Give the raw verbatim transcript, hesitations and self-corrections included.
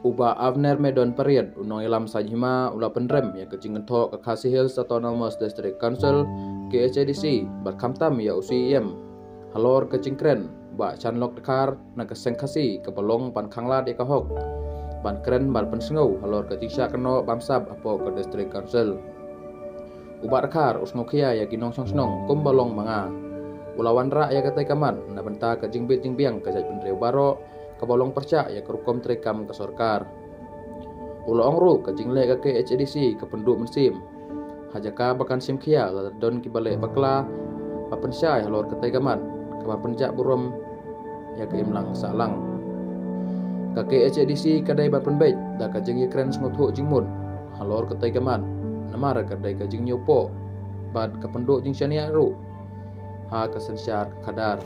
U Bah Avner Medon Pariat, u nongïalam saiñ hima, u la pynrem ïa ka jingkynthoh ka Khasi Hills Autonomous District Council, K H A D C, bad khamtam ïa u C E M halor ka jingkren Bah Shanlok Dkhar na ka seng Khasi kaba long ban khanglad ïa ka hok ban kren bad pynsngew halor ka jingshah kynnoh bamsap hapoh ka District Council. U Bah Dkhar u sngewkhia ïa ki nongshong shnong kumba long ma nga. U la wanrah ïa katei ka mat na bynta ka jingbit jingbiang ka jaitbynriew baroh kaba long pyrshah ïa ka rukom treikam ka sorkar. U la ong ruh ka jingleh ka K H A D C ka pynduh mynsiem. Ha jaka ba kan shim khia, la don kiba leh bakla ba pynshai halor katei ka mat kaba pynjah burom ïa ka imlang sahlang. Ka K H A D C ka dei ban pynbeit da ka jingïakren sngewthuh jingmut halor katei ka mat, namar ka dei ka jingñiewpoh bad ka pynduh jingshaniah ruh ha ka synshar ka khadar.